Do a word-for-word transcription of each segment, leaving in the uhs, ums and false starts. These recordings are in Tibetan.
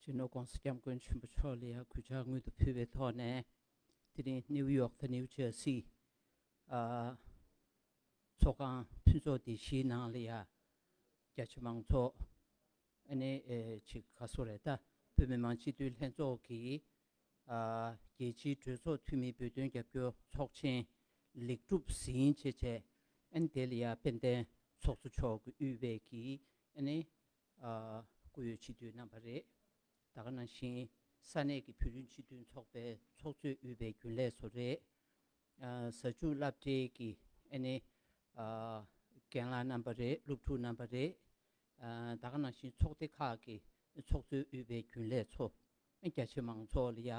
རྒྱུ་ནོར་༸གོང་ས་༸སྐྱབས་མགོན་ཆེན་པོ་མཆོག་ལ་ཡང་གུས་ཕྱག་སྔོན་དུ་ཕུལ་བའི་ཐོག་ནས། དེ་རིང་ནིའུ་ཡོག་དང་ནིའུ་ཇར་སི་ཨ་ཚོགས་ཁང་ཕུན་ཚོགས་སྡེ་བཞིའི་ནང་ལ་ཡང་རྒྱ་ཆེ་མང་ཚོགས། ཨ་ནི་ཨེ་ཅིག་ག་སོ་རེད། ད་བོད་མི་མང་སྤྱི་འཐུས་ལྷན་ཚོགས་ཀྱི་ཨ་རྒྱལ་སྤྱིའི་གྲོས་ཚོགས་འཐུས་མིའི་བོད་དོན་རྒྱབ་སྐྱོར་ཚོགས་ཆེན་ལེགས་གྲུབ་ཟིན་བྱས་བྱས། ཨ་ནི་དེ་ལ་ཡང་དཔལ་ལྡན་ཚོགས་གཙོ་མཆོག་གིས་དབུས་པའི་གི་ཨ་ནི་ཨ་སྐུ་ཡོད་སྤྱི་འཐུས་རྣམ་པ་རེད། ད་ག་ནང་བཞིན་ས་གནས་ཀྱི་བོད་རིགས་སྤྱི་མཐུན་ཚོགས་པའི་ཚོགས་གཙོས་དབུས་པའི་རྒྱུན་ལས་ཚོ་རེད། ཨ་ཟ་ཆུ་སློབ་གྲྭའི་གི་ཨ་ནི་ཨ་རྒན་ལགས་རྣམ་པ་རེད། སློབ་ཕྲུག་རྣམ་པ་རེད། ཨ་ད་ག་ནང་བཞིན་ཚོགས་སྡེ་ཁག་གི་ཚོགས་གཙོས་དབུས་པའི་རྒྱུན་ལས་ཚོ། རྒྱ་ཆེ་མང་ཚོགས་ལ་ཡ་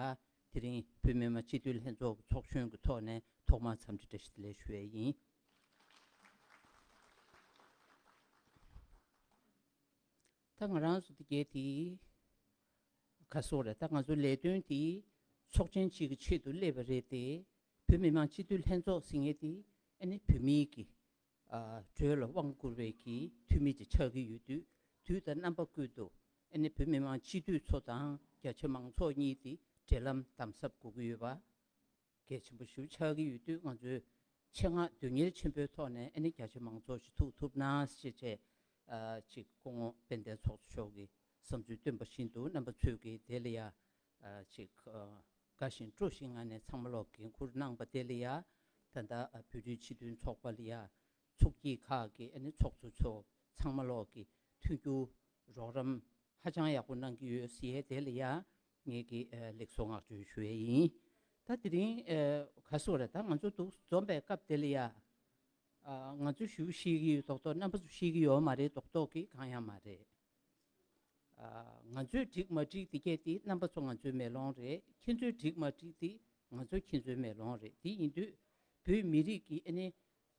དེ་རིང་བོད་མི་མང་སྤྱི་འཐུས་ལྷན་ཚོགས་ཀྱི་ཚོགས་གཞོན་གྱི་ཐོག་ནས་ཐོག་མར་འཚམས་འདྲི་བཀྲ་ཤིས་བདེ་ལེགས་ཞུ་ཡས་ཡིན། ད་ང་རང་ཚོ་འདི་གའི་དེ་ག་སོགས་རེད། ད་ང་ཚོ་ལས་དོན་དེ་ཚོགས་ཆེན་གཅིག་གི་ཆེད་དུ་སླེབས་པ་རེད་དེ། བོད་མི་མང་སྤྱི་འཐུས་ལྷན་ཚོགས་ཟེར་མཁན་དེ་ཨ་ནི་བོད་མིའི་གི་ཨ་འགྲོས་ལ་དབང་བསྒྱུར་བའི་གི་འཐུས་མི་དེ་ཆགས་ཀྱི་ཡོད་དུས། དུས་དང་རྣམ་པ་ཀུན་ཏུ་ཨ་ནི་བོད་མི་མང་སྤྱི་འཐུས་ཚོ་དང་རྒྱ་ཆེ་མང་ཚོགས་གཉིས་དེ་འབྲེལ་ལམ་དམ་ཟབ་དགོས་ཀྱི་ཡོད་པ། གལ་ཆེན་པོ་ཞིག་ཆགས་ཀྱི་ཡོད་དུས། ང་ཚོས་ཆེད་མངགས་དོན་གཉེར་ཆེན་པོའི་ཐོག་ནས་ཨ་ནི་རྒྱ་ཆེ་མང་ཚོགས་ཤིག་ཐུག་ཐུབ་ན་ཞེས་བྱས། ཨ་ཅིག་སྐུ་ངོ་དཔལ་ལྡན་ཚོགས་གཙོ་མཆོག་གིས་བསམ་ཚུལ་བཏོན་པ་བཞིན་དུ། རྣམ་པ་ཚོས་ཀྱིས་དེ་ལ་ཡ་ཨ་ཅིག་ཨ་དགའ་ཞིང་སྤྲོ་ཞིང་ངང་ནས་ཚང་མ་ལོག་འགན་འཁུར་གནང་པ་དེ་ལ་ཡ། ད་ལྟ་ཨ་བོད་རིགས་སྤྱི་མཐུན་ཚོགས་པ་ལ་ཡ་ཚོགས་སྐྱིད་ཁག་གི་ཨ་ནི་ཚོགས་གཙོ་ཚོ་ཚང་མ་ལོག་གི་མཐུན་འགྱུར་རོགས་རམ་ཧ་ཅང་ཡག་པོ་གནང་གི་ཡོད་ཟེར་ཡས་དེ་ལ་ཡ་ངེད་ཀྱིས་ཨ་ལེགས་སོ་བསྔགས་བརྗོད་ཞུ་ཡས་ཡིན། ད་དེ་རིང་ཨ་ག་སོགས་རེད། ད་ང་ཚོ་འདུག་འཛོམས་པའི་སྐབས་དེ་ལ་ཡ་ཨ་ང་ཚོ་ཞུ་ཤེས་ཀྱི་ཡོད་མདོག་མདོག། རྣམ་པ་ཚོ་ཤེས་ཀྱི་ཡོད་མ་རེད་མདོག་མདོག་གི་གང་ཡང་མ་རེད། ཨ་ང་ཚོས་འགྲིག་མ་འགྲིག་དེ་གས་དེ་རྣམ་པ་ཚོ་ང་ཚོའི་མེ་ལོང་རེད། ཁྱེད་ཚོས་འགྲིག་མ་འགྲིག་དེ་ང་ཚོ་ཁྱེད་ཚོའི་མེ་ལོང་རེད། དེ་ཡིན་དུས་བོད་མི་རིགས་ཀྱི་ཨ་ནི་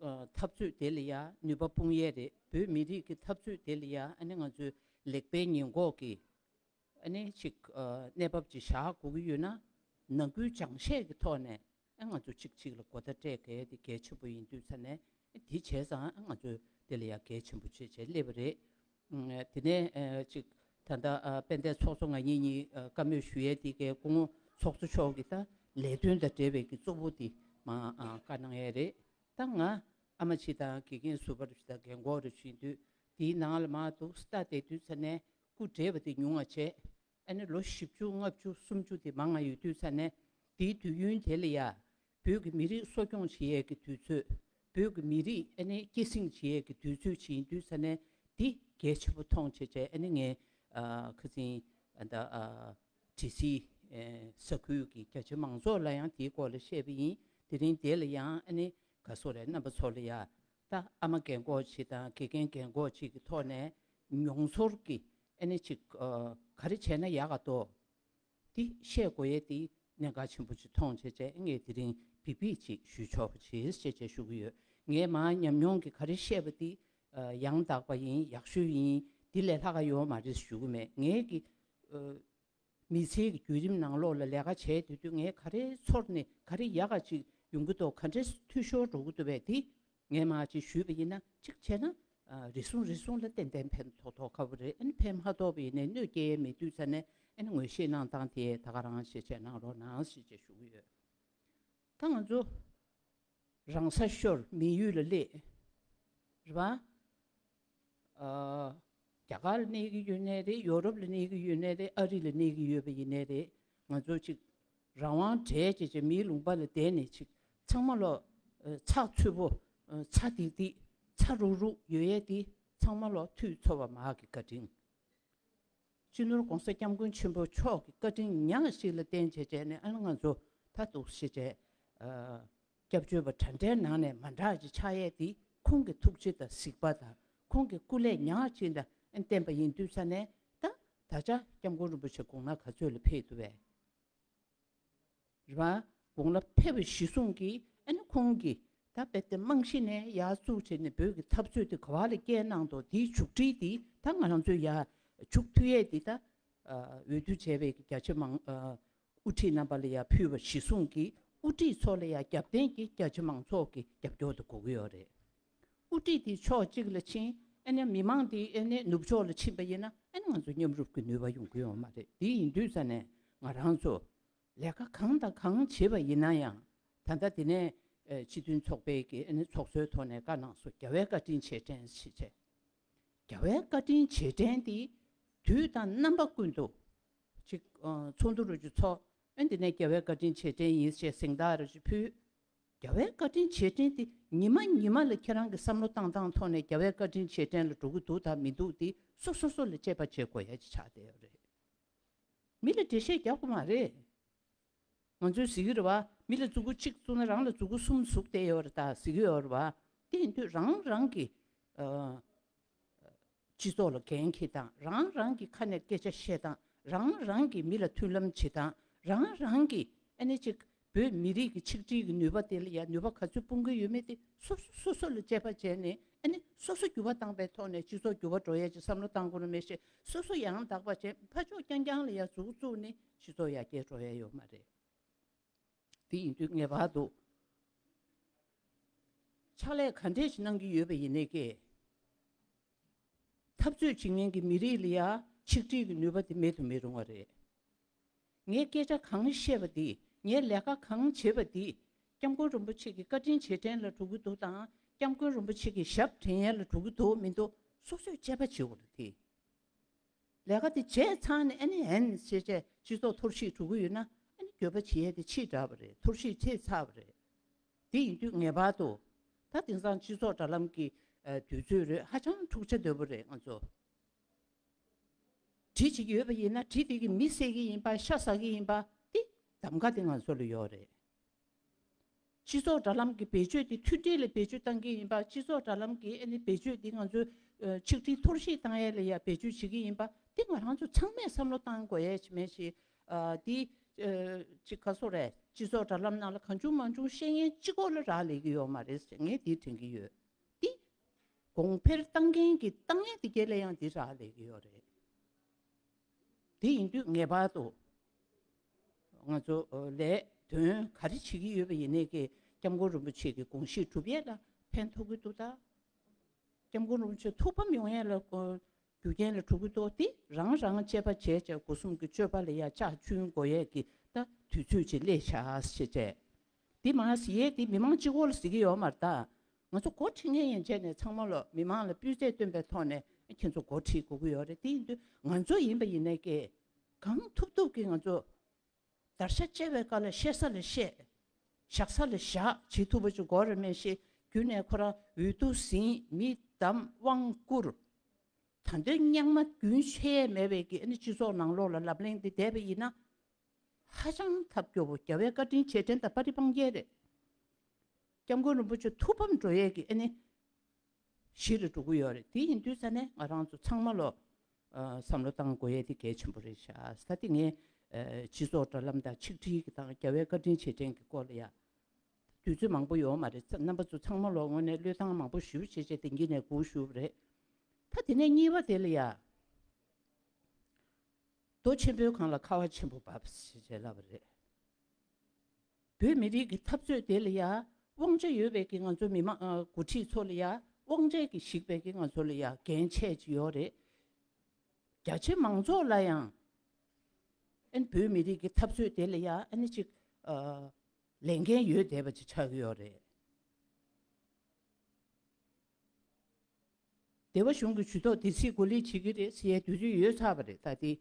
ཨ་འཐབ་རྩོད་དེ་ལ་ཡ་ནུས་པ་སྤུངས་ཡས་རེད། བོད་མི་རིགས་ཀྱི་འཐབ་རྩོད་དེ་ལ་ཡ་ཨ་ནི་ང་ཚོས་ལེགས་སྤེལ་ཉེས་འགོག་གི་ཨ་ནི་ཅིག་ཨ་གནས་བབ་ཅིག་བཞག་དགོས་ཀྱི་ཡོད་ན། ནང་ཁུལ་སྦྱང་བཤད་ཀྱི་ཐོག་ནས་ཨ་ང་ཚོ་གཅིག་གཅིག་ལ་མགོ་བརྡ་སྤྲད་གལ་དེ་གལ་ཆེན་པོ་ཡིན་དུས་ཙ་ནས། དེ་བྱས་ཙང་ཨ་ང་ཚོས་དེ་ལ་ཡ་གལ་ཆེན་པོ་བྱས་བྱས་སླེབས་པ་རེད། ཨ་དེ་ནས་ཨ་ཅིག་ད་ལྟ་ཨ་དཔལ་ལྡན་ཚོགས་གཙོ་ང་གཉིས་གཉིས་ཨ་བཀའ་མོལ་ཞུ་ཡས་དེ་གའི་སྐུ་ངོ་ཚོགས་གཙོ་མཆོག་གིས་ད་ལས་དོན་དང་འབྲེལ་བའི་གི་གཙོ་བོ་དེ་མ་ཨ་བཀའ་གནང་ཡས་རེད། ད་ང་ཨ་མ་ཅིག་དང་དགེ་རྒན་ཟུར་པ་རུ་ཅིག་དང་རྒན་གོག་རུ་ཅིག་ཡིན་དུས། དེའི་ནང་ལ་མར་འདུག་སེ་བལྟས་དུས་ཙ་ནས་སྐུ་བགྲེས་པ་དེ་ཉུང་བ་བྱས། ཨ་ནི་ལོ་བཞི་བཅུ་ལྔ་བཅུ་སུམ་ཅུ་དེ་མང་ང་ཡོད་དུས་ཙ་ནས། དེའི་དུས་ཡུན་དེ་ལ་ཡ་བོད་ཀྱི་མི་རིགས་གསོ་སྐྱོང་བྱེད་ཡས་ཀྱི་དུས་ཚོད། བོད་ཀྱི་མི་རིགས་ཨ་ནི་སྐྱེད་སྲིང་བྱེད་ཡས་ཀྱི་དུས་ཚོད་ཅིག་ཡིན་དུས་ཙ་ནས། འདི་གལ་ཆེན་པོ་མཐོང་བྱས་བྱས། ཨ་ནི་ངས་ཨ་ཁ་སང་ཨ་ད་ཨ་དྲི་སིལ་ཨེ་ས་ཁུལ་གྱི་རྒྱ་ཆེ་མང་ཚོགས་ལ་ཡང་དེའི་སྐོར་ལ་བཤད་པ་ཡིན། དེ་རིང་དེ་ལ་ཡང་ཨ་ནི་ག་སོགས་རེད། རྣམ་པ་ཚོ་ལ་ཡ་ད་ཨ་མ་རྒན་གོག་ཅིག་དང་དགེ་རྒན་རྒན་གོག་ཅིག་གི་ཐོག་ནས་མྱོང་ཚོར་གྱི་ཨ་ནི་ཅིག་ཨ་ག་རེ་བྱས་ན་ཡག་ག་འདུག་འདི་བཤད་དགོས་ཡས་དེ་གནད་འགག་ཆེན་པོ་ཅིག་མཐོང་བྱས་བྱས། ངས་དེ་རིང་བི་བི་ཅིག་ཞུ་ཆོག་པ་བྱེད་ཅེས་བྱས་ཞུ་གི་ཡོད། ངས་མར་ཉམས་མྱོང་གི་ག་རེ་བཤད་པ་དེ་ཨ་ཡང་དག་པ་ཡིན། ཡག་ཤོས་ཡིན། འདི་ལས་ལྷག་ག་ཡོད་མ་རེད་ཞུ་གི་མེད། ངས་ཀྱི་ཨ་མི་ཚེའི་གི་བརྒྱུད་རིམ་ནང་ལོགས་ལ་ལས་ཀ་བྱས་དུས་དུས། ངས་ག་རེ་ཚོར་ནས་ག་རེ་ཡག་ག་ཅིག་ཡོང་གི་འདུག་ག་འདྲས་འཐུས་ཤོར་འགྲོ་གི་འདུག་པས། དེ་ངས་མར་ཅིག་ཞུས་པ་ཡིན་ན། གཅིག་བྱས་ན་ཨ་རེ་ཟུང་རེ་ཟུང་ལ་ཏན་ཏན་ཕན་ཐོགས་ཐོགས་ཁ་པོ་རེད། ཨ་ནི་ཕན་མ་ཐོགས་པ་ཡིན་ནའི་གནོད་སྐྱེལ་ཡས་མེད་དུས་ཙ་ནས། ཨ་ནི་ངོས་བཞེས་གནང་སྟངས་དེ་ད་ག་རང་ཞེས་བྱས་གནང་རོགས་གནང་ཞེས་བྱས་ཞུ་གི་ཡོད། ད་ང་ཚོ་རང་ས་ཤོར་མི་ཡུལ་ལ་སླེབས། རེད་པ། ཨ་རྒྱ་གར་ལ་གནས་ཀྱི་ཡོད་ནའི་རེད། ཡོ་རོབ་ལ་གནས་ཀྱི་ཡོད་ནའི་རེད། ཨ་རི་ལ་གནས་ཀྱི་ཡོད་པ་ཡིན་ནའི་རེད། ང་ཚོ་ཅིག་རང་དབང་བྲལ་བྱས་བྱས་མིའི་ལུང་པ་ལ་བསྡད་ནས། ཅིག་ཚང་མ་ལོ་ཨ་ཚགས་ཚུད་པོ་ཨ་ཚ་ཏིག་ཏིག་ཚ་རུག་རུག་ཡོད་ཡས་དེ་ཚང་མ་ལོ་འཐུས་ཚོ་བ་མ་གི་བཀའ་དྲིན། སྤྱི་ནོར་༸གོང་ས་༸སྐྱབས་མགོན་ཆེན་པོ་མཆོག་གི་བཀའ་དྲིན་ཉག་གཅིག་ལ་བརྟེན་བྱས་བྱས་ནས། ཨ་ནི་ང་ཚོ་ད་འདུག་ཞེས་བྱས་ཨ་སྐྱབས་བཅོལ་བ་འདྲ་འདྲའི་ནང་ནས་མ་འདྲ་ཅིག་ཆགས་ཡས་དེ་ཁོང་གི་ཐུགས་རྗེ་དང་གཟིགས་པ་དང་། ཁོང་གི་སྐུ་ལས་ཉག་གཅིག་ལ་བརྟེན་པ་ཡིན་དུས་ཙ་ནས། ད་ད་ཆ་༸སྐྱབས་མགོན་རིན་པོ་ཆེ་དགུང་ལོ་ག་ཚོད་ལ་ཕེབས་འདུག་པས། རེད་པ། དགུང་ལོ་ཕེབས་པ་གཞི་བཟུང་གིས་ཨ་ནི་ཁོང་གིས་ད་དཔེ་དེ་རྨང་གཞི་ནས་ཡར་བཙུགས་བྱས་ནས། བོད་ཀྱི་འཐབ་རྩོད་དེ་ག་བ་ལ་བསྐྱལ་གནང་འདུག་དེའི་མཇུག་སྒྲིལ་དེ་ད་ང་རང་ཚོས་ཡར་མཇུག་མཐུད་ཡས་དེ། ད་ཨ་འོས་བསྡུ་བྱས་པའི་རྒྱ་ཆེ་མང་ཨ་དབུ་ཁྲིད་རྣམ་པ་ལ་ཡར་ཕུལ་བ་གཞི་བཟུང་གིས། དབུ་ཁྲིད་ཚོ་ལ་ཡར་རྒྱབ་རྟེན་གྱི་རྒྱ་ཆེ་མང་ཚོགས་ཀྱི་རྒྱབ་སྐྱོར་དེ་དགོས་ཀྱི་ཡོད་རེད། དབུ་ཁྲིད་དེ་ཕྱོགས་གཅིག་ལ་ཕྱིན། ཨ་ནི་མི་མང་དེ་ཨ་ནི་ནུབ་ཕྱོགས་ལ་ཕྱིན་པ་ཡིན་ན་ཨ་ནི་ང་ཚོ་མཉམ་རུབ་ཀྱི་ནུས་པ་ཡོང་གི་ཡོད་མ་རེད། དེ་ཡིན་དུས་ཙ་ནས་ང་རང་ཚོ་ལས་ཀ་གང་དང་གང་བྱེད་པ་ཡིན་ན་ཡང་ད་ལྟ་དེ་ནས་ཨ་སྤྱི་མཐུན་ཚོགས་པའི་གི་ཨ་ནི་ཚོགས་གཙོའི་ཐོག་ནས་བཀའ་གནང་སོང་། རྒྱལ་བའི་བཀའ་དྲིན་རྗེས་དྲན་ཞེས་བྱས། རྒྱལ་བའི་བཀའ་དྲིན་རྗེས་དྲན་དེ་དུས་དང་རྣམ་པ་ཀུན་ཏུ་ཅིག་ཨ་ཚོགས་འདུ་རུ་ཅིག་ཚོགས། ཨ་འདི་ནས་རྒྱལ་བའི་བཀའ་དྲིན་རྗེས་དྲན་ཡིན་ཞེས་གཟེངས་རྟགས་རུ་ཅིག་ཕུལ། རྒྱལ་བའི་བཀའ་དྲིན་རྗེས་དྲན་དེ་ཉི་མ་ཉི་མ་ལ་ཁྱེད་རང་གི་བསམ་བློ་བཏང་སྟངས་ཐོག་ནས་རྒྱལ་བའི་བཀའ་དྲིན་རྗེས་དྲན་ལ་འགྲོ་གི་འདུག་དང་མི་འདུག་དེ་སོ་སོ་སོ་ལ་དཔྱད་པ་བྱེད་དགོས་ཡ་ཅིག་ཆགས་བསྡད་ཡོད་རེད། མི་ལ་འགྲེལ་བཤད་རྒྱག་དགོས་མ་རེད། ང་ཚོས་ཟེར་གྱི་རེད་བ། མི་ལ་མཛུ་གུ་གཅིག་བཙུགས་ན་རང་ལ་མཛུ་གུ་གསུམ་ཟུག་བསྡད་ཡོད་རེད་ད་ཟེར་གྱི་ཡོད་རེད་བ། དེ་ཡིན་དུས་རང་རང་གི་ཨ་སྤྱི་ཚོགས་ལ་འགན་འཁྱེར་སྟངས། རང་རང་གི་ཁ་ནས་སྐད་ཆ་བཤད་སྟངས། རང་རང་གི་མི་ལ་མཐུན་ལམ་བྱེད་སྟངས། རང་རང་གི་ཨ་ནི་ཅིག་བོད་མི་རིགས་ཀྱི་ཆིག་སྒྲིལ་གྱི་ནུས་པ་དེ་ལ་ཡ་ནུས་པ་ག་ཚོད་སྤུངས་ཀྱི་ཡོད་མེད་དེ་སོ་སོ་སོ་སོ་ལ་དཔྱད་པ་བྱས་ནས་ཨ་ནི་སོ་སོ་འགྱུར་བ་བཏང་པའི་ཐོག་ནས་སྤྱི་ཚོགས་འགྱུར་བ་འགྲོ་ཡས་ཀྱི་བསམ་བློ་བཏང་དགོས་ནི་མེད་ཤེ། སོ་སོ་ཡང་དག་པ་བྱས་ཕར་ཕྱོགས་རྐྱང་རྐྱང་ལ་ཡ་མཛུ་གུ་བཙུགས་ནས་སྤྱི་ཚོགས་ཡར་རྒྱས་འགྲོ་ཡས་ཡོད་མ་རེད། དེ་ཡིན་དུས་ངེས་པར་དུ་ཕྱག་ལས་ག་འདྲས་ཤིག་གནང་གི་ཡོད་པ་ཡིན་ནའི་ཀྱེ། འཐབ་རྩོད་བྱེད་མཁན་གྱི་མི་རིགས་ལ་ཡ་ཆིག་སྒྲིལ་གྱི་ནུས་པ་དེ་མེད་དུ་མི་རུང་བ་རེད། ངས་སྐད་ཆ་གང་བཤད་པ་དེ། ངས་ལས་ཀ་གང་བྱེད་པ་དེ། སྐྱབས་མགོན་རིན་པོ་ཆེ་གི་བཀའ་དྲིན་རྗེས་དྲན་ལ་འགྲོ་གི་འདུག་དང་། སྐྱབས་མགོན་རིན་པོ་ཆེ་གི་ཞབས་འདྲེན་ཡས་ལ་འགྲོ་གི་འདུག་མི་འདུག་སོ་སོས་དཔྱད་པ་བྱེད་དགོས་རེད་དེ། ལས་ཀ་དེ་བྱས་ཚར་ནས་ཨ་ནི་ཨན་ཞེས་བྱས་སྤྱི་ཚོགས་ཐོར་ཞིག་འགྲོ་གི་ཡོད་ན་ཨ་ནི་འགྱོད་པ་བྱེད་ཡས་དེ་ཕྱིས་དྲགས་པ་རེད། ཐོར་ཞིག་ཆེ་ཚར་བ་རེད། དེ་ཡིན་དུས་ངེས་པར་དུ་ད་དེང་སང་སྤྱི་ཚོགས་དྲ་ལམ་གྱི་ཨ་དུས་ཚོད་རེད། ཧ་ཅང་འཁྲུག་ཆ་དོད་པོ་རེད། ང་ཚོ་འབྲི་བྱེད་ཀྱི་ཡོད་པ་ཡིན་ན་འབྲི་དེ་གི་མི་བསད་ཀྱི་ཡིན་པ། ཤ་ཟ་གི་ཡིན་པ་དེ་གདམ་ག་དེ་ང་ཚོ་ལ་ཡོད་རེད། སྤྱི་ཚོགས་དྲ་ལམ་གྱི་བེད་སྤྱོད་དེ་མཐུན་སྒྲིལ་ལ་བེད་སྤྱོད་བཏང་གི་ཡིན་པ། སྤྱི་ཚོགས་དྲ་ལམ་གྱི་ཨ་ནི་བེད་སྤྱོད་དེ་ང་ཚོས་ཨ་ཆིག་སྒྲིལ་ཐོར་ཞིག་བཏང་ཡས་ལ་ཡ་བེད་སྤྱོད་བྱེད་ཀྱི་ཡིན་པ་དེ་ང་རང་ཚོ་ཚང་མས་བསམ་བློ་བཏང་དགོས་ཡས་ཅིག་མེད་ཞེ། ཨ་དེ་ཨ་ཅིག་ག་སོ་རེད། སྤྱི་ཚོགས་དྲ་ལམ་ནང་ལ་གང་བྱུང་མང་བྱུང་བཤད་མཁན་གཅིག་པོ་ལ་རག་ལས་ཀྱི་ཡོད་མ་རེད་ཟེར་ངས་དེ་དྲན་གྱི་ཡོད། དེ་གོང་འཕེལ་བཏང་མཁན་གྱི་བཏང་ཡས་དེ་གས་ལ་ཡང་དེ་རག་ལས་ཀྱི་ཡོད་རེད། དེ་ཡིན་དུས་ངེས་པར་དུ་ང་ཚོ་ལས་དོན་ག་རེ་བྱེད་ཀྱི་ཡོད་པ་ཡིན་ནའི་ཀྱི་སྐྱབས་མགོན་རིན་པོ་ཆེ་གི་དགོངས་གཞི་སྒྲུབ་ཡས་ལ་ཕན་ཐོགས་ཀྱི་འདུག་ད། སྐྱབས་མགོན་རིན་པོ་ཆེ་ཐུགས་ཕམ་ཡོང་ཡས་ལ་རྒྱུ་རྐྱེན་ལ་གྲུབ་ཀྱི་འདུག་དེ་རང་རང་དཔྱད་པ་བྱས་བྱས་སྒོ་གསུམ་གྱི་སྤྱོད་པ་ལ་ཡ་ཕྱག་མཆོད་དགོས་ཡས་ཀྱི་ད་དུས་ཚོད་ཅིག་སླེབས་ཤག་ཞེས་བྱས། འདི་མ་ཟེར་ཡས་འདི་མི་མང་གཅིག་པོ་ལ་ཟེར་གྱི་ཡོད་མ་རེད་ད། ང་ཚོ་འགོ་ཁྲིད་མཁན་ཡན་ཆད་ནས་ཚང་མ་ལོ་མི་མང་ལ་སྤུས་ཚད་བཏོན་པའི་ཐོག་ནས་ཁྱེད་ཚོ་འགོ་ཁྲིད་དགོས་ཀྱི་ཡོད་རེད། དེ་ཡིན་དུས་ང་ཚོ་ཡིན་པ་ཡིན་ནའི་ཀྱེ། གང་ཐུབ་ཐུབ་ཀྱིས་ང་ཚོ་བརྡར་ཤ་བཅད་པའི་སྐབས་ལ་བཤད་ས་ལ་བཤད། བཞག་ས་ལ་བཞག་བྱེད་ཐུབ་པ་ཅིག་དགོས་རེད། མེད་ཤེ་རྒྱུ་ནས་ཁོ་རང་འོས་བསྡུ་ཟིན། མི་བདམས། དབང་བསྐུར། ད་འདོད་རྙིང་མ་རྒྱུན་ཆད་མེད་པའི་གི་ཨ་ནི་སྤྱི་ཚོགས་ནང་ལོགས་ལ་ལབ་གླེང་དེ་བསྡད་པ་ཡིན་ན། ཧ་ཅང་ཐབས་སྐྱོ་བོ། རྒྱལ་བའི་བཀའ་དྲིན་རྗེས་དྲན་དང་པར་རིས་སྤང་རྒྱལ་རེད། སྐྱབས་མགོན་རིན་པོ་ཆེ་ཐུགས་ཕམ་འགྲོ་ཡས་ཀྱི་ཨ་ནི་གཞི་ལ་འགྲོ་གི་ཡོད་རེད། དེ་ཡིན་དུས་ས་ནས་ང་རང་ཚོ་ཚང་མ་ལོ་ཨ་བསམ་བློ་བཏང་དགོས་ཡས་དེ་གལ་ཆེན་པོ་རེད་ཤག་ད་དེ་ངས་ཨ་སྤྱི་ཚོགས་དྲ་ལམ་དང་ཆིག་སྒྲིལ་གྱི་དང་རྒྱལ་བའི་བཀའ་དྲིན་རྗེས་དྲན་གྱི་སྐོར་ལ་ཡ། དུས་ཚོད་མང་པོ་ཡོད་མ་རེད། རྣམ་པ་ཚོ་ཚང་མ་ལོ་དངོས་གནས་བློས་བཏང་མང་པོ་ཞེ་པོ་བྱས་བྱས་དེང་གི་ནས་སྒུག་བཞུགས་པ་རེད། ད་དེ་ནས་གཉིས་པ་དེ་ལ་ཡ། རྡོ་ཆེན་པོའི་སྒང་ལ་ཁ་བ་ཆེན་པོ་འབབ་ཞེས་བྱས་ལབ་པ་རེད། བོད་མི་རིགས་ཀྱི་འཐབ་རྩོད་དེ་ལ་ཡ་དབང་ཆ་ཡོད་པའི་གི་ང་ཚོ་མི་མང་ཨ་འགོ་ཁྲིད་ཚོ་ལ་ཡ་དབང་ཆ་གི་ཞིག་པའི་གི་ང་ཚོ་ལ་ཡ་འགན་ཆེ་ཅིག་ཡོད་རེད། རྒྱ་ཆེ་མང་ཚོགས་ལ་ཡང་ཨ་ནི་བོད་མི་རིགས་ཀྱི་འཐབ་རྩོད་དེ་ལ་ཡ་ཨ་ནི་ཅིག་ཨ་ལས་འགན་ཡོད་བསྡད་པ་ཅིག་ཆགས་ཀྱི་ཡོད་རེད། སྡེ་བ་གཞུང་གི་ཇུས་གཏོགས་དེ་སྲིད་གོ་སླེབས་བྱེད་ཀྱི་རེད་ཟེར་ཡའི་དུས་ཚོད་ཡོལ་ཚར་བ་རེད་ད་དེ།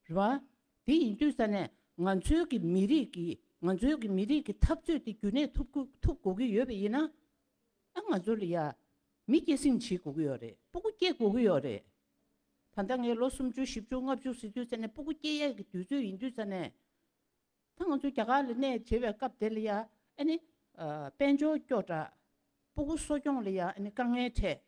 རེད་བ། དེ་ཡིན་དུས་ས་ནས་ང་ཚོའི་གི་མི་རིགས་ཀྱི་ང་ཚོའི་གི་མི་རིགས་ཀྱི་འཐབ་རྩོད་དེ་རྒྱུན་གནས་ཐུབ་དགོས་ཐུབ་དགོས་ཀྱི་ཡོད་པ་ཡིན་ན། ཨ་ང་ཚོ་ལ་ཡ་མི་སྐྱེད་སྲིང་བྱེད་དགོས་ཀྱི་ཡོད་རེད། སྤུ་གུ་སྐྱེ་དགོས་ཀྱི་ཡོད་རེད། ད་ལྟ་ངས་ལོ་སུམ་ཅུ་བཞི་བཅུ་ལྔ་བཅུ་ཟེར་དུས་ས་ནས་སྤུ་གུ་སྐྱེ་ཡས་ཀྱི་དུས་ཚོད་ཡིན་དུས་ས་ནས། ད་ང་ཚོ་རྒྱ་གར་ལ་གནས་བྱེད་པའི་སྐབས་དེ་ལ་ཡ་ཨ་ནི་ཨ་དཔལ་འབྱོར་སྐྱོ་དྲགས། སྤུ་གུ་གསོ་སྐྱོང་ལ་ཡ་ཨ་ནི་དཀའ་ངལ་འཕྲད།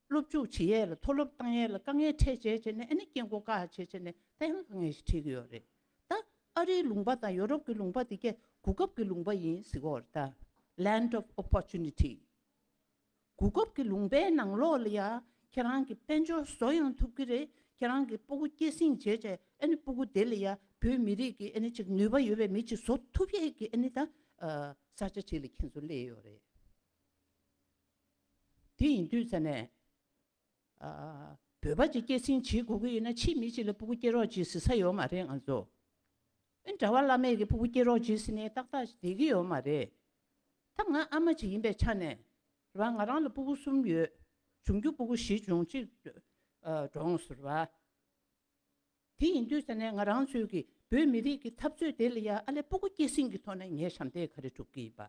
སློབ་འཇུག་བྱེད་ཡས་ལ་མཐོ་སློབ་བཏང་ཡས་ལ་དཀའ་ངལ་འཕྲད་བྱས་བྱས་ནས་ཨ་ནི་སྐྱེ་འགོ་བཀག་བྱས་བྱས་ནས་ད་ཡང་དཀའ་ངལ་ཞིག་འཕྲད་ཀྱི་ཡོད་རེད། ད་ཨ་རིའི་ལུང་པ་དང་ཡོ་རོབ་ཀྱི་ལུང་པ་དེ་གས་གོ་སྐབས་ཀྱི་ལུང་པ་ཡིན་ཟེར་གྱི་ཡོད་རེད་ད། Land of Opportunity། གོ་སྐབས་ཀྱི་ལུང་པའི་ནང་ལོགས་ལ་ཡ་ཁྱེད་རང་གི་དཔལ་འབྱོར་བཟོ་ཡང་ཐུབ་ཀྱི་རེད། ཁྱེད་རང་གི་སྤུ་གུ་སྐྱེད་སྲིང་བྱས་བྱས་ཨ་ནི་སྤུ་གུ་དེ་ལ་ཡ་བོད་མི་རིགས་ཀྱི་ཨ་ནི་ཅིག་ནུས་པ་ཡོད་པའི་མི་ཅིག་བཟོ་ཐུབ་ཡས་ཀྱི་ཨ་ནི་ད་ཨ་ས་ཆ་ཅིག་ལ་ཁྱེད་ཚོ་སླེབས་ཡོད་རེད། དེ་ཡིན་དུས་ཙ་ནས། ཨ། བོད་པ་ཅིག་སྐྱེད་སྲིང་བྱེད་དགོས་ཀྱི་ཡོད་ན་ཕྱིའི་མི་ཅིག་ལ་སྤུ་གུ་སྐྱེ་རོགས་བྱེད་ཟེར་ས་ཡོད་མ་རེད་ང་ཚོ། ཨེ་གྲྭ་པ་བླ་མས་ཀྱི་སྤུ་གུ་སྐྱེ་རོགས་བྱེད་ཟེར་ནས་ཏག་ཏག་ཅིག་བསྡད་ཀྱི་ཡོད་མ་རེད། ད་ང་ཨ་མ་ཅིག་ཡིན་པའི་ཆ་ནས་རེད་བ། ང་རང་ལ་སྤུ་གུ་གསུམ་ཡོད། འབྱུང་འགྱུར་སྤུ་གུ་བཞི་འབྱུང་གཅིག་ཨ། གྲོངས་སོང་རེད་བ། དེ་ཡིན་དུས་ཙ་ནས་ང་རང་ཚོའི་གི་བོད་མི་རིགས་ཀྱི་འཐབ་རྩོད་དེ་ལ་ཡ་ཨ་ལས་སྤུ་གུ་སྐྱེད་སྲིང་གི་ཐོག་ནས་ངས་ཞབས་འདེགས་ག་རེ་སྒྲུབ་ཀྱི་ཡིན་པ།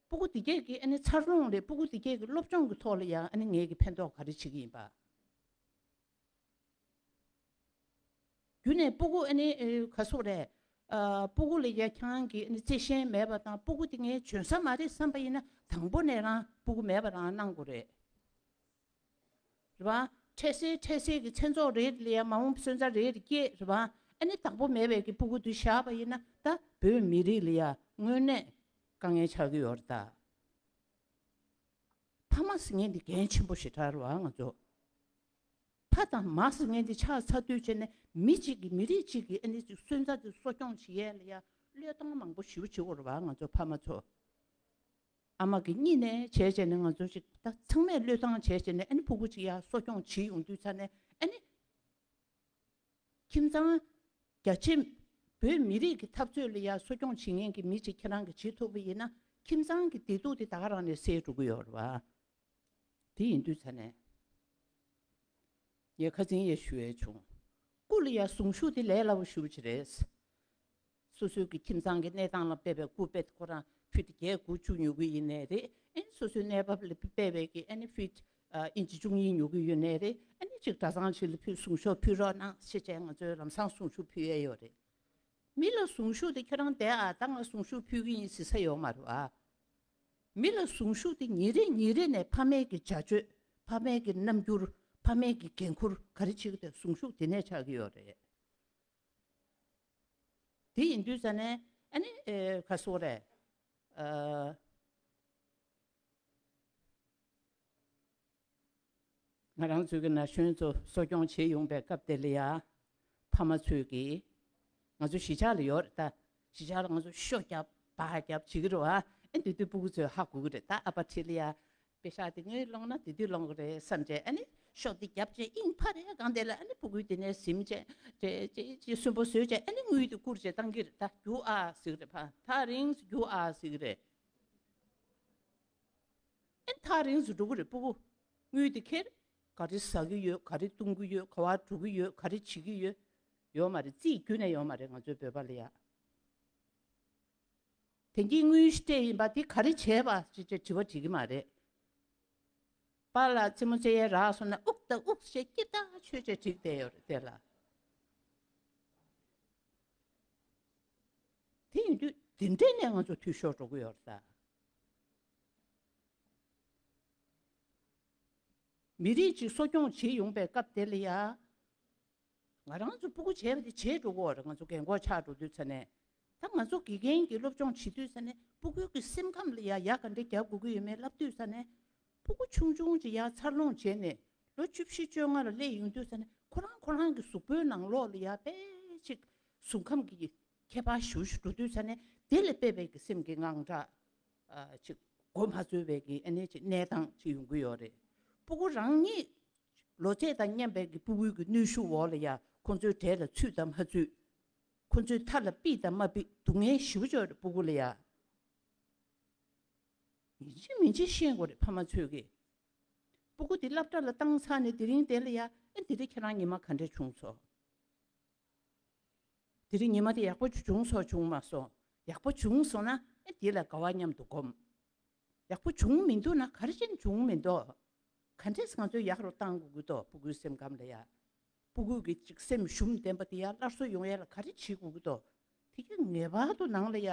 སྤུ་གུ་དེ་གས་ཀྱི་ཨ་ནི་འཚར་ལོངས་རེད། སྤུ་གུ་དེ་གས་ཀྱི་སློབ་སྦྱོང་གི་ཐོག་ལ་ཡང་ཨ་ནི་ངས་ཀྱི་ཕན་ཐོགས་ག་རེ་བྱེད་ཀྱི་ཡིན་པ། རྒྱུ་ནས་སྤུ་གུ་ཨ་ནི་ཨེ་ག་སོག་རེད། ཨ། སྤུ་གུ་ལ་ཡ་ཁྱེད་རང་གི་ཨ་ནི་བརྩེ་ཞེན་མེད་པ་དང་སྤུ་གུ་དེ་ངའི་འཇོན་ས་མ་རེད་བསམ་པ་ཡིན་ན་དང་པོ་ནས་རང་སྤུ་གུ་མེད་པ་རང་གནང་དགོས་རེད། རེད་བ། འཕྲལ་སེལ་འཕྲལ་སེལ་གྱི་མཚན་ཚོགས་རེད་ལ་ཡ་མ་འོངས་སོན་རྩ་རེད་སྐྱེས་རེད་བ། ཨ་ནི་བདག་པོ་མེད་པའི་གི་སྤུ་གུ་དུ་བཞག་པ་ཡིན་ན་ད་བོད་མི་རིགས་ལ་ཡ་དངོས་གནས་དཀའ་ངལ་ཆགས་ཀྱི་ཡོད་རེད་ད། ཕ་མ་ཟེར་མཁན་འདི་འགན་ཆེན་པོ་ཞེ་དྲག་རེད་བ་ང་ཚོ། ཕ་དང་མ་ཟེར་མཁན་འདི་ཆགས་ཚར་དུས་བྱས་ནས་མི་གཅིག་གི་མི་རིགས་གཅིག་གི་ཨ་ནི་སོན་རྩ་དེ་གསོ་སྐྱོང་བྱེད་ཡས་ལ་ཡ་བློས་བཏང་མང་པོ་ཞེ་པོ་བྱེད་དགོས་རེད་བ་ང་ཚོ་ཕ་མ་ཚོ། ཨ་མ་གི་གཉིས་ནས་བྱས་བྱས་ནས་ང་ཚོ་ཅིག་ད་ཚང་མས་བློས་བཏང་བྱས་བྱས་ནས་ཨ་ནི་ཕྲུ་གུ་ཅིག་ཡར་གསོ་སྐྱོང་བྱེད་ཡོང་དུས་ཙ་ནས་ཨ་ནི། ཁྱིམ་ཚང་། རྒྱ་ཆེ། བོད་མི་རིགས་ཀྱི་འཐབ་རྩོད་ལ་ཡར་གསོ་སྐྱོང་བྱེད་མཁན་གྱི་མི་ཅིག་ཁྱེད་རང་གིས་བྱེད་ཐུབ་པ་ཡིན་ན་ཁྱིམ་ཚང་གི་བདེ་སྡུག་དེ་ད་ག་རང་ནས་སེལ་འགྲོ་གི་ཡོད་རེད་བ། དེ་ཡིན་དུས་ཙ་ནས། ངས་ཁ་འཛིན་ཡས་ཞུ་ཡས་བྱུང་། སྐུ་ལ་ཡ་གཟུངས་གཞུག་དེ་ལས་སླ་པོ་ཞེ་པོ་ཅིག་རེད། སོ་སོའི་གི་ཁྱིམ་ཚང་གི་གནས་སྟངས་ལ་དཔག་པའི་སྐུ་དཔེ་ཁོ་རང་ཕིཊ་བརྒྱད་དགུ་བཅུ་ཉོ་གི་ཡིན་ནའི་རེད། ཨེ་ནི་སོ་སོའི་གནས་བབ་ལ་དཔག་པའི་གི་ཨེ་ནི་ཕིཊ་ཨ་ཨིན་ཅི་བཅུ་གཉིས་ཉོ་གི་ཡོད་ནའི་རེད། ཨེ་ནི་གཅིག་གྲྭ་ཚང་ཞིག་ལ་ཕུལ་གཟུངས་གཞུག་ཕུལ་རོགས་གནང་ཞེས་བྱས་ང་ཚོའི་ལམ་སང་གཟུངས་གཞུག་ཕུལ་ཡས་ཡོད་རེད། མི་ལ་གཟུངས་གཞུག་དེ་ཁྱོད་རང་བསྡད་ཨ་ད་ང་གཟུངས་གཞུག་ཕུལ་གི་ཡིན་ཟེར་ས་ཡོད་མ་རེད་བ། མི་ལ་གཟུངས་གཞུག་དེ་ཉིན་རེ་ཉིན་རེ་ནས་ཕ་མའི་གི་བྱ་སྤྱོད། ཕ་མའི་གི་རྣམ་འགྱུར། ཕ་མའི་གི་འགན་ཁུར་ག་རེ་བྱེད་ཀྱི་འདུག་གཟུངས་གཞུག་དེ་ནས་ཆགས་ཀྱི་ཡོད་རེད། དེ་ཡིན་དུས་ཙ་ནས་ཨ་ནི་ཨེ་ག་སོག་རེད། ཨ། ང་རང་ཚོའི་གི་ན་གཞོན་ཚོ་གསོ་སྐྱོང་བྱེད་ཡོང་པའི་སྐབས་དེ་ལ་ཡ། ཕ་མ་ཚོས་གི། ང་ཚོ་གཞིས་ཆགས་ལ་ཡོད་རེད་ད། གཞིས་ཆགས་ལ་ང་ཚོ་ཤོ་རྒྱབ་སྦག་རྒྱབ་བྱེད་ཀྱི་རེད་བ། ཨེ་འདི་དུས་སྤུ་གུ་ཚོས་ཧ་གོ་གི་རེད་ད། ཨ་ཕ་ཁྲིད་ལ་ཡ། པེ་ཤག་དེ་སྔོན་སློང་ན་དེ་དུས་སློང་གི་རེད་བསམ་བྱས་ཨ་ནི་ཤོག་དེ་རྒྱབ་བྱས་དབྱིངས་ཕར་རེད་སྒང་དེ་ལ་ཨ་ནི་ཕྲུ་གུའི་དེ་ནས་ཟིམ་བྱས་བྱས་བྱས་བྱས་གསོན་པོ་བཟོས་བྱས་ཨ་ནི་དངུལ་དེ་བསྐུར་བྱས་བཏང་གི་རེད་ད། རྒྱུགས་ཨ་ཟེར་གི་རེད། ཕ་ཐག་རིང་སུ་རྒྱུགས་ཨ་ཟེར་གི་རེད། ཨ་ནི་ཐག་རིང་སུ་འགྲོ་གི་རེད་སྤུ་གུ། དངུལ་དེ་ཁྱེར། ག་རེ་ཟ་གི་ཡོད། ག་རེ་བཏུང་གི་ཡོད། ག་པར་འགྲོ་གི་ཡོད། ག་རེ་བྱེད་ཀྱི་ཡོད། ཡོད་མ་རེད། རྩིས་རྒྱུ་ནས་ཡོད་མ་རེད་ང་ཚོའི་བོད་པ་ལ་ཡ། དེང་གི་དངུལ་སྤྲད་ཡིན་པ་དེ་ག་རེ་བྱས་པ་ཅེས་ཅེས་དྲི་བ་དྲི་གི་མ་རེད། པཱ་ལགས་རྩེད་མོ་རྩེ་ཡས་རག་སོང་ན་དབུགས་ད་དབུགས་བྱས་སྐྱིད་ཐག་ཆོད་བྱས་བྲིས་བསྡད་ཡོད་རེད་དེ་ལ། དེ་ཡིན་དུས་དེ་འདྲས་ནས་ང་ཚོ་འཐུས་ཤོར་འགྲོ་གི་ཡོད་རེད་ད། མི་རིགས་གཅིག་གསོ་སྐྱོང་བྱེད་ཡོང་པའི་སྐབས་དེ་ལ་ཡ། ང་རང་ཚོ་སྤུ་གུ་བྱས་པ་དེ་བྱས་འགྲོ་གི་ཡོད་རེད། ང་ཚོ་རྒན་གོག་ཆགས་འགྲོ་དུས་ཙ་ནས། ད་ང་ཚོ་དགེ་རྒན་གྱི་སློབ་སྦྱོང་བྱེད་དུས་ཙ་ནས་སྤུ་གུའི་གི་སེམས་ཁམས་ལ་ཡ་ཡག་ག་འདྲ་རྒྱག་དགོས་ཀྱི་ཡོད་མེད་ལབ་དུས་ཙ་ནས། སྤུ་གུ་ཆུང་ཆུང་ཅིག་ཡར་འཚར་ལོངས་བྱས་ནས་ལོ་བཅུ་བཞི་བཅོ་ལྔ་ལ་སླེབས་ཡོང་དུས་ཙ་ནས་ཁོ་རང་ཁོ་རང་གི་གཟུགས་པོའི་ནང་ལོགས་ལ་ཡ་དཔེ་ཅིག་གཟུགས་ཁམས་ཀྱི་ཁྱད་པར་ཞེ་པོ་ཞིག་འགྲོ་དུས་ཙ་ནས་དེ་ལ་དཔེ་བའི་གི་སེམས་ཀྱི་དངངས་སྐྲག་ཨ་ཅིག་གོ་མ་ཚོད་པའི་གི་ཨ་ནི་ཅིག་གནས་སྟངས་ཅིག་ཡོང་གི་ཡོད་རེད། སྤུ་གུ་རང་ཉིད་ལོ་ཚད་དང་མཉམ་པའི་གི་སྤུ་གུའི་གི་གནོན་ཤུགས་འོག་ལ་ཡ་ཁོང་ཚོའི་གྲས་ལ་ཚུད་དང་མ་ཚུད། ཁོ་ཚོའི་མཐའ་ལ་ཕུད་དང་མ་ཕུད་སྡུག་བསྔལ་ཞེ་པོ་ཅིག་ཡོད་རེད་སྤུ་གུ་ལ་ཡ། ཡིན་གཅིག་མིན་གཅིག་ཤེས་དགོས་རེད་ཕ་མ་ཚོས་ཀྱིས། སྤུ་གུ་དེ་སློབ་གྲྭ་ལ་བཏང་ཚར་ནས་དེ་རིང་དེ་ལ་ཡ་ཨེ་དེ་རིང་ཁྱེད་རང་ཉི་མ་ག་འདྲ་བྱུང་སོང་། དེ་རིང་ཉི་མ་དེ་ཡག་པོ་བྱུང་སོང་བྱུང་མ་སོང་། ཡག་པོ་བྱུང་སོང་ན་ཨེ་དེ་ལ་དགའ་བ་མཉམ་དུ་སྒོམ། ཡག་པོ་བྱུང་མི་འདུག་ན་ག་རེ་བྱས་ནས་བྱུང་མི་འདུག་ག་འདྲས་ང་ཚོས་ཡག་རུ་བཏང་དགོས་ཀྱི་འདུག་སྤུ་གུའི་སེམས་ཁམས་ལ་ཡ། སྤུ་གུ་གི་ཅིག་སེམས་ཞུམ་ལྡན་པ་དེ་ཡ་སླར་གསོ་ཡོང་ཡ་ལ་ག་རེ་བྱེད་དགོས་ཀྱི་འདུག་དེ་ག་ངེས་པར་དུ་ནང་ལ་ཡ་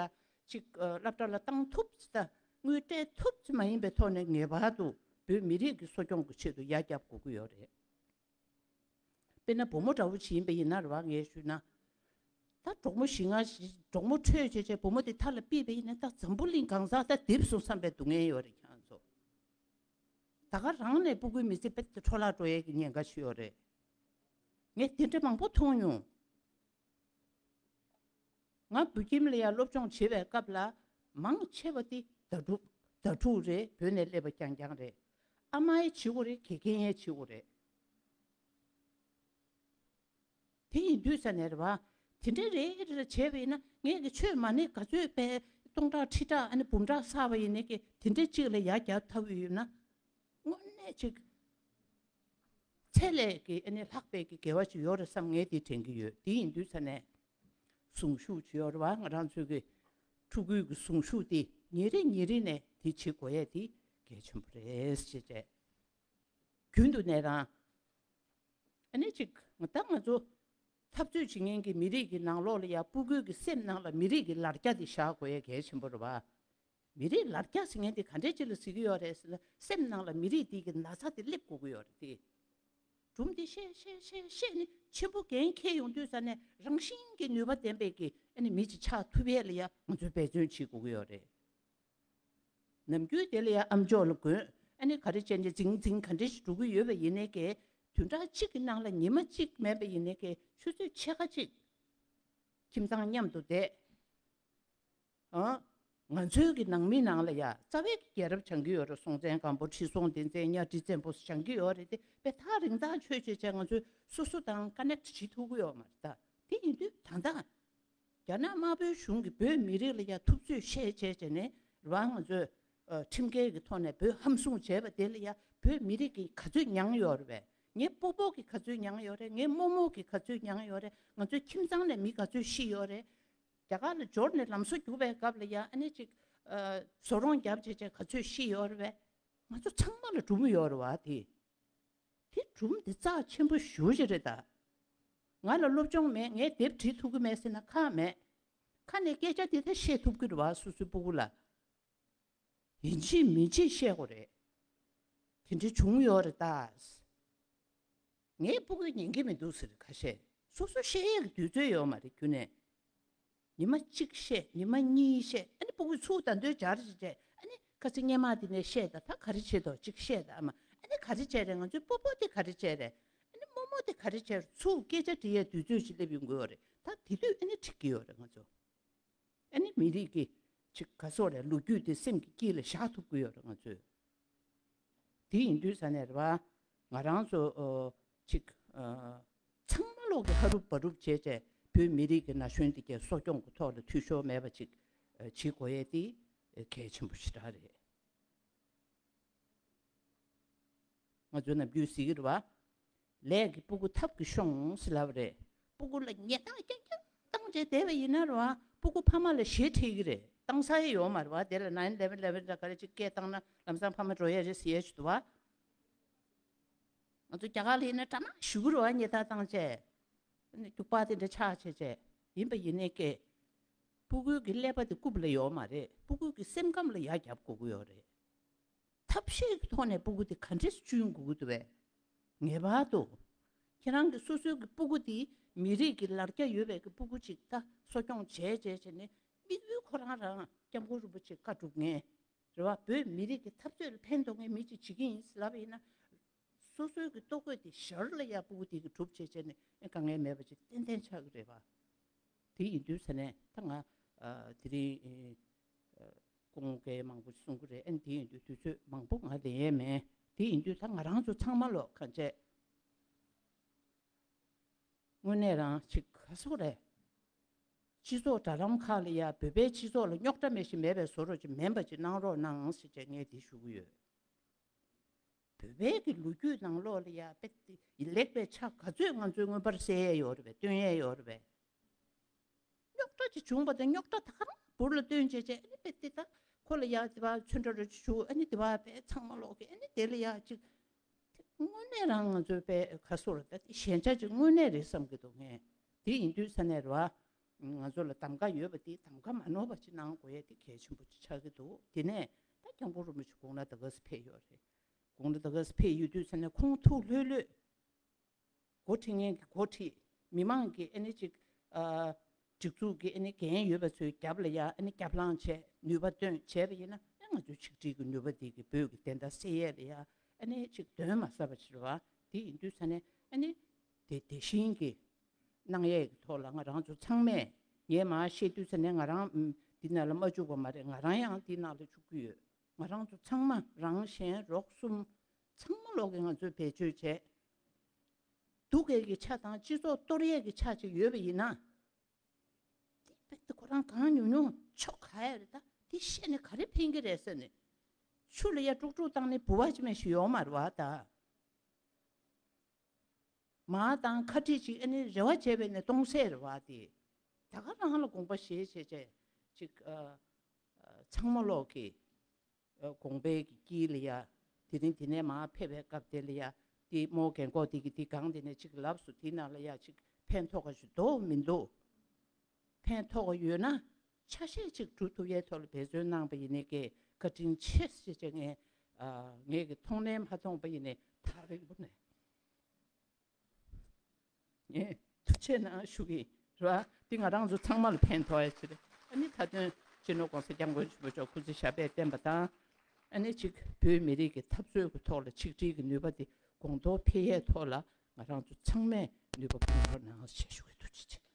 ཅིག་ཨ་སློབ་གྲྭ་ལ་བཏང་ཐུབ་ཙམ་དང་དངུལ་སྤྲད་ཐུབ་ཙམ་མ་ཡིན་པའི་ཐོག་ནས་ངེས་པར་དུ་བོད་མི་རིགས་ཀྱི་གསོ་སྐྱོང་གི་ཆེད་དུ་ཡ་རྒྱབ་དགོས་ཀྱི་ཡོད་རེད། དཔེར་ན་བུ་མོ་འདྲ་བོ་ཅིག་ཡིན་པ་ཡིན་ན་རེད་བ་ངས་ཞུས་ན། ད་གྲོགས་མོ་བཞི་ལྔ་ཞིག་གྲོགས་མོ་འཕྲོད་བྱས་བྱས་བུ་མོ་དེ་མཐའ་ལ་ཕུད་པ་ཡིན་ན་ད་འཛམ་བུ་གླིང་གང་ཟག་ད་རྡིབ་སོང་བསམ་པའི་སྡུག་བསྔལ་ཡོད་རེད་ཁྱེད་རང་ཚོ། ད་ག་རང་ནས་སྤུ་གུའི་མི་ཚེ་རྦད་དེ་འཕྲོ་བརླག་འགྲོ་ཡས་ཀྱི་ཉེན་ཁ་ཞིག་ཡོད་རེད། ངས་དེ་འདྲ་མང་པོ་མཐོང་མྱོང་། ང་བོད་ཁྱིམ་ལ་ཡང་སློབ་སྦྱོང་བྱེད་པའི་སྐབས་ལ་མང་ཆེ་བ་དེ་ཟླ་སྒྲུབ། ཟླ་དྲུག་རེད། བོད་ནས་སླེབས་པ་རྐྱང་རྐྱང་རེད། ཨ་མ་ཡང་བྱེད་དགོས་རེད། དགེ་རྒན་ཡང་བྱེད་དགོས་རེད། དེ་ཡིན་དུས་ས་ནས་རེད་བ། དེ་འདྲ་རེ་རེ་བྱས་པ་ཡིན་ན། ངས་ཀྱི་ཆོས་མ་ཎི་ག་ཚོད་པའི་སྟོང་ཕྲག་ཁྲི་ཕྲག་ཨ་ནི་འབུམ་ཕྲག་བསགས་པ་ཡིན་ནའི་ཀྱི་དེ་འདྲ་གཅིག་ལ་ཡར་རྒྱག་ཐུབ་ཡོད་ན། དངོས་གནས་ཅིག་ཚད་ལས་ཀྱི་ཨ་ནི་ལྷག་པའི་ཀྱི་དགེ་བ་ཅིག་ཡོད་རེད་བསམ། ངས་དེ་དྲན་གྱི་ཡོད། དེ་ཡིན་དུས་ས་ནས་གཟུངས་གཞུག་ཅིག་ཡོད་རེད་བ། ང་རང་ཚོའི་ཀྱི་ཕྲུ་གུའི་ཀྱི་གཟུངས་གཞུག་དེ་ཉིན་རེ་ཉིན་རེ་ནས་དེ་བྱེད་དགོས་ཡས་དེ་གལ་ཆེན་པོ་རེད་ཅེས་བྱས། རྒྱུན་དུ་ནས་རང་། ཨ་ནི་ཅིག་ད་ང་ཚོ་འཐབ་རྩོད་བྱེད་མཁན་གྱི་མི་རིགས་ཀྱི་ནང་ལོགས་ལ་ཡ་སྤུ་གུའི་གི་སེམས་ནང་ལ་མི་རིགས་ཀྱི་ལར་རྒྱ་དེ་བཞག་དགོས་ཡས་གལ་ཆེན་པོ་རེད་བ། མི་རིགས་ལར་རྒྱ་ཟེར་མཁན་དེ་ག་འདྲས་ཅིག་ལ་ཟེར་གྱི་ཡོད་རེད་ཟེར་ན། སེམས་ནང་ལ་མི་རིགས་དེ་གི་ན་ཚ་དེ་སླེབས་དགོས་ཀྱི་ཡོད་རེད་དེ། སྒྲུང་དེ་བཤད་བཤད་བཤད་བཤད་ནས་ཆེན་པོ་འགན་འཁྱེར་ཡོང་དུས་ས་ནས་རང་བཞིན་གྱི་ནུས་པ་ལྡན་པའི་གི་ཨ་ནི་མི་ཅིག་ཆགས་ཐུབ་ཡས་ལ་ཡ་ང་ཚོས་འབད་བརྩོན་བྱེད་དགོས་ཀྱི་ཡོད་རེད། ནམ་རྒྱུན་དེ་ལ་ཡ་ཨམ་ཅོག་ལ་གོན། ཨ་ནི་ག་རེ་བྱས་ནས་འཛིང་འཛིང་ག་འདྲ་ཞིག་འགྲོ་གི་ཡོད་པ་ཡིན་ནའི་ཀྱི། བདུན་ཕྲག་གཅིག་གི་ནང་ལ་ཉི་མ་གཅིག་མེད་པ་ཡིན་ནའི་ཀྱི་ཆུ་ཚོད་ཕྱེད་ཀ་གཅིག་ཁྱིམ་ཚང་མཉམ་དུ་བསྡད། ཨ། ང་ཚོའི་གི་ནང་མི་ནང་ལ་ཡ་རྩ་བའི་གི་རྒྱལ་རབས་སྦྱང་གི་ཡོད་རེད། སྲོང་བཙན་སྒམ་པོ། ཁྲི་སྲོང་ལྡེ་བཙན། གཉའ་ཁྲི་བཙན་པོ་སྦྱང་གི་ཡོད་རེད་དེ། དཔེ་ཐག་རིང་ཐག་ཆོད་བྱས་བྱས་ང་ཚོས་སོ་སོ་དང་ཀ་ནེག་བྱེད་ཐུབ་ཀྱི་ཡོད་མ་རེད་ད། དེ་ཡིན་དུས་ད་ལྟ་རྒྱ་ནག་དམར་པོའི་གཞུང་གིས་བོད་མི་རིགས་ལ་ཡ་ཐུབ་ཚོད་བཤད་བྱས་བྱས་ནས་རང་ང་ཚོས་ཨ་ཁྲིམས་འགལ་གྱི་ཐོག་ནས་བོད་ཧམ་བཟུང་བྱས་པ་དེ་ལ་ཡ་བོད་མི་རིགས་ཀྱིས་ག་ཚོད་མྱངས་ཡོད་རེད་པས། ངའི་སྤོ་སྤོ་གིས་ག་ཚོད་མྱངས་ཡོད་རེད། ངའི་རྨོ་མོ་གིས་ག་ཚོད་མྱངས་ཡོད་རེད། ང་ཚོའི་ཁྱིམ་ཚང་ནས་མི་ག་ཚོད་ཤི་ཡོད་རེད། རྒྱ་གར་ལ་འབྱོར་ནས་ལམ་བཟོ་རྒྱུག་པའི་སྐབས་ལ་ཡ་ཨ་ནི་ཅིག་ཨ་བཟོ་རོང་བརྒྱབ་བྱས་བྱས་ག་ཚོད་ཤི་ཡོད་རེད་པས། ང་ཚོ་ཚང་མ་ལ་སྒྲུང་ཡོད་རེད་བ་དེ། དེ་སྒྲུང་དེ་རྩ་ཆེན་པོ་ཞེ་པོ་ཅིག་རེད་ད། ང་ལ་སློབ་སྦྱོང་མེད། ངས་དེབ་བྲིས་ཐུབ་ཀྱི་མེད་ཟེར་ན་ཁག་མེད། ཁ་ནས་སྐད་ཆ་དེ་ད་བཤད་ཐུབ་ཀྱི་རེད་བ། སོ་སོའི་སྤུ་གུ་ལ། ཡིན་གཅིག་མིན་གཅིག་བཤད་དགོས་རེད། དེ་འདྲ་བྱུང་ཡོད་རེད་ད། ངའི་སྤུ་གུས་ཉན་གྱི་མི་འདུག་ཟེར་ཁ་ཤས། སོ་སོ་བཤད་ཡས་ཀྱི་དུས་ཚོད་ཡོད་མ་རེད་ཁྱོན་ནས། ཉི་མ་གཅིག་བཤད། ཉི་མ་གཉིས་བཤད། ཨ་ནི་སྤུ་གུས་ཚུར་ད་འདོད་སྦྱར་བྱས་བྱས། ཨ་ནི་ཁ་སང་སྔས་མ་དེ་ནས་བཤད་ད། ད་ག་རེ་བྱེད་དོ་གཅིག་བཤད་ད། ཨ་མ་ཨ་ནི་ག་རེ་བྱས་རེད། ང་ཚོའི་སྤོ་སྤོ་དེ་ག་རེ་བྱས་རེད། ཨ་ནི་རྨོ་མོ་དེ་ག་རེ་བྱས་རེད། ཚུར་སྐད་ཆ་དྲི་ཡས་དུས་ཚོད་ཅིག་སླེབས་ཡོང་གི་ཡོད་རེད། ད་དེ་དུས་ཨ་ནི་འགྲིག་གི་ཡོད་རེད་ང་ཚོ། ཨ་ནི་མི་རིགས་ཀྱི་ཅིག་ག་སོགས་རེད། ལོ་རྒྱུས་དེ་སེམས་ཀྱི་དཀྱིལ་ལ་བཞག་ཐུབ་ཀྱི་ཡོད་རེད་ང་ཚོས། དེ་ཡིན་དུས་ས་ནས་རེད་བ། ང་རང་ཚོ་ཨོ་ཅིག་ཨ་ཚང་མ་ལོག་གི་ཧ་རུབ་བ་རུབ་བྱས་བྱས་བོད་མི་རིགས་ཀྱི་ན་གཞོན་དེ་གའི་གསོ་སྐྱོང་གི་ཐོག་ལ་འཐུས་ཤོར་མེད་པ་ཅིག་ཨ་བྱེད་དགོས་ཡས་དེ་ཨ་གལ་ཆེན་པོ་ཞེ་དྲག་རེད། ང་ཚོའི་ནམ་རྒྱུན་ཟེར་གྱི་རེད་བ། ལས་ཀྱི་སྤུ་གུ་ཐབས་ཀྱིས་ཤོང་ཟེར་ལབ་རེད། སྤུ་གུ་ལ་ཉེས་རྡུང་རྐྱང་རྐྱང་བཏང་བྱས་བསྡད་པ་ཡིན་ན་རེད་བ། སྤུ་གུ་ཕ་མ་ལ་ཞེ་ཁྲེལ་གྱི་རེད། བཏང་ས་ཡི་ཡོད་མ་རེད་བ། དེ་ལ་ནའིན་ལེ་ཝན་ལེ་ཝན་འདྲ་ག་རེ་ཅིག་སྐད་བཏང་ན་ལམ་སང་ཕ་མ་འགྲོ་ཡས་རེད་ཟེར་ཡས་ཅིག་འདུག་བ། ང་ཚོ་རྒྱ་གར་ལ་ཡིན་ན་དྲ་མ་ཞུ་གི་རེད་བ། ཉེས་རྡུང་བཏང་བྱས། རྒྱུག་པ་དེ་འདྲ་ཆགས་བྱས་བྱས། ཡིན་པ་ཡིན་ནའི་ཀྱེ། སྤུ་གུའི་གི་ཀླད་པ་དེ་རྐུབ་ལ་ཡོད་མ་རེད། སྤུ་གུའི་གི་སེམས་ཁམས་ལ་ཡར་རྒྱབ་དགོས་ཀྱི་ཡོད་རེད། ཐབས་ཤེས་ཀྱི་ཐོག་ནས་སྤུ་གུ་དེ་ག་འདྲས་སེ་བཅུན་དགོས་ཀྱི་འདུག་བས། ངེས་པར་དུ། ཁྱེད་རང་གི་སོ་སོའི་གི་སྤུ་གུ་དེ་མི་རིགས་ཀྱི་ལར་རྒྱ་ཡོད་པའི་གི་སྤུ་གུ་ཅིག་ད་གསོ་སྐྱོང་བྱས་བྱས་བྱས་ནས་དམིགས་ཡུལ་ཁོ་རང་རང་སྐྱབས་མགོན་རིན་པོ་ཆེ་བཀའ་སྒྲུབ་མཁན་རེད་བ། བོད་མི་རིགས་ཀྱི་འཐབ་རྩོད་ལ་ཕན་ཐོགས་མཁན་མི་ཅིག་བྱེད་ཀྱི་ཡིན་ཟེར་ལབ་པ་ཡིན་ན། སོ་སོའི་གི་ལྟོ་གོས་དེ་ཞར་ལ་ཡ་སྤུ་གུ་དེ་གི་སྒྲུབ་བྱས་བྱས་ནས་དཀའ་ངལ་མེད་པ་ཅིག་ཏན་ཏན་ཆགས་ཀྱི་རེད་བ། དེ་ཡིན་དུས་ས་ནས་ད་ང་ཨ་དེ་རིང་ཨ་སྐུ་ངོ་སྐད་མང་པོ་གསུང་གི་རེད། ཨ་ནི་དེ་ཡིན་དུས་དུས་ཚོད་མང་པོ་ང་ལེན་ཡས་མེད། དེ་ཡིན་དུས་ད་ང་རང་ཚོ་ཚང་མ་ལོ་གང་བྱས། དངོས་གནས་རང་ཅིག་ག་སོག་རེད། སྤྱི་ཚོགས་དྲ་ལམ་ཁག་ལ་ཡ་བོད་པའི་སྤྱི་ཚོགས་ལ་རྙོག་དྲ་མེད་ཞིག་མེད་པའི་བཟོ་འདྲ་ཅིག་མིན་པ་ཅིག་གནང་རོགས་གནང་ཟེར་བྱས་ངས་འདི་ཞུ་གི་ཡོད། བོད་པའི་གི་ལོ་རྒྱུས་ནང་ལོགས་ལ་ཡ་དཔེ་ལེགས་པའི་ཆ་ག་ཚོད་ང་ཚོས་མངོན་པར་གསལ་ཡས་ཡོད་རེད་པས། སྟོན་ཡས་ཡོད་རེད་པས། རྙོག་དྲ་ཅིག་བྱུང་བ་དང་རྙོག་དྲ་ད་ག་རང་འབུར་ལ་བཏོན་བྱས་བྱས། ཨ་ནི་དཔེ་དེ་ད་ཁོ་ལ་ཡ་དེ་བ་ཚོན་ཁྲ་རོ་ཅིག་བྱུག་ཨ་ནི་དེ་བ་དཔེ་ཚང་མ་ལོག་གི་ཨ་ནི་དེ་ལ་ཡ་ཅིག་དངོས་གནས་རང་ང་ཚོའི་དཔེ་ཁ་སོར་ད་དེ་ཞན་ཆ་ཅིག་དངོས་གནས་རེད་བསམ་གྱི་འདུག་ངས། དེ་ཡིན་དུས་ས་ནས་རེད་བ། ང་ཚོ་ལ་གདམ་ག་ཡོད་པ་དེ་གདམ་ག་མ་ནོར་བ་ཅིག་གནང་དགོས་ཡས་དེ་གལ་ཆེན་པོ་ཅིག་ཆགས་ཀྱི་འདུག་དེ་ནས་ད་སྐྱབས་མགོན་རིན་པོ་ཆེ་དགུང་ལ་ད་ག་སེ་ཕེབས་ཡོད་རེད། དགུང་ལ་ད་ག་སེ་ཕེབས་ཡོད་དུས་ས་ནས་ཁོང་ཐུགས་ལྷོད་ལྷོད། འགོ་ཁྲིད་མཁན་གྱི་འགོ་ཁྲིད། མི་མང་གི་ཨ་ནི་ཅིག་ཨ་སྒྲིག་འཛུགས་ཀྱི་ཨ་ནི་འགན་ཡོད་པ་ཚོའི་རྒྱབ་ལ་ཡ་ཨ་ནི་རྒྱབ་ལངས་བྱས་ནུས་པ་བཏོན་བྱས་པ་ཡིན་ན། ཨ་ང་ཚོའི་ཆིག་སྒྲིལ་གྱི་ནུས་པ་འདི་གི་བོད་ཀྱི་བདེན་མཐའ་གསལ་ཡས་ལ་ཡ་ཨ་ནི་ཅིག་གདོན་མ་ཟ་བ་ཕྱིར་བ། དེ་ཡིན་དུས་ས་ནས་ཨ་ནི་དེ་དེ་བཞིན་གྱི་གནང་ཡས་ཀྱི་ཐོག་ལ་ང་རང་ཚོ་ཚང་མས། ངས་མར་བཤད་དུས་ས་ནས་ང་རང་ཨམ་འདི་ནང་ལ་མ་བཅུག་པ་མ་རེད། ང་རང་ཡང་འདི་ནང་ལ་བཅུག་གི་ཡོད། ང་རང་ཚོ་ཚང་མ་རང་གཞན་རོགས་གསུམ་ཚང་མ་ལོག་གིས་ང་ཚོས་བེད་སྤྱོད་བྱས། སྡུག་གས་ཀྱི་ཆ་དང་སྤྱི་ཚོགས་གཏོར་ཡས་ཀྱི་ཆ་ཅིག་ཡོད་པ་ཡིན་ན། དེ་དཔེ་དེ་ཁོ་རང་གང་ཉུང་ཉུང་ཆོ་ག་ཡ་རེད་ད། དེ་བཤད་ནས་ག་རེ་ཕན་གྱི་རེད་ཟེར་ནས། ཆུ་ལ་ཡ་དཀྲུག་དཀྲུག་བཏང་ནས་ལྦུ་བ་ཅི་མེད་ཞིག་ཡོང་མ་རེད་བ་ད། མ་དང་ཁ་དཀྲིས་ཅིག་ཨ་ནི་རེ་བ་བྱས་པས་ནས་གཏོང་སྲིད་རེད་བ་དེ། ད་ག་རང་ལ་དགོངས་པ་བཞེས་བྱས་བྱས་ཅིག་ཨ། ཨ། ཚང་མ་ལོག་གིས་ཨ། དགོངས་པའི་གི་དཀྱིལ་ལ་ཡ། དེ་རིང་དེ་ནས་མར་ཕེབས་པའི་སྐབས་དེ་ལ་ཡ། དེ་རྨོ་རྒན་གོག་དེ་གི་དེ་སྒང་དེ་ནས་ཅིག་ལབ་སོང་། དེ་ནང་ལ་ཡ་ཅིག་ཕན་ཐོགས་ག་ཞིག་འདུག་མི་འདུག་ཕན་ཐོགས་ཡོད་ན་ཆ་ཤས་ཅིག་སྒྲུབ་ཐུབ་ཡའི་ཐོག་ལ་འབད་བརྩོན་གནང་པ་ཡིན་ནའི་ཀྱེ་བཀའ་དྲིན་ཆེ་ཞེས་བྱས། ངས་ཨ། ངས་ཀྱི་མཐོང་སྣེ་མ་མཐོང་པ་ཡིན་ནའི་ཐག་རིང་པོ་ནས། ངས་ཐུགས་རྗེ་གནང་ཞུ་གི་རེད་བ། འདི་ང་རང་ཚོ་ཚང་མ་ལ་ཕན་ཐོགས་ཡ་ཅིག་རེད། ཨ་ནི་མཐའ་དོན་སྤྱི་ནོར་༸གོང་ས་༸སྐྱབས་མགོན་ཆེན་པོ་མཆོག་སྐུ་ཚེ་ཞབས་པད་བརྟན་པ་དང་། ཨ་ནི་ཅིག་བོད་མི་རིགས་ཀྱི་འཐབ་རྩོད་ཀྱི་ཐོག་ལ་ཆིག་སྒྲིལ་གྱི་ནུས་པ་འདི་གོང་མཐོར་འཕེལ་ཡས་ཐོག་ལ་ང་རང་ཚོ་ཚང་མས་ནུས་པ་སྤུངས་རོགས་གནང་ཞེས་ཞུ་གི། ཐུགས་རྗེ་ཆེ།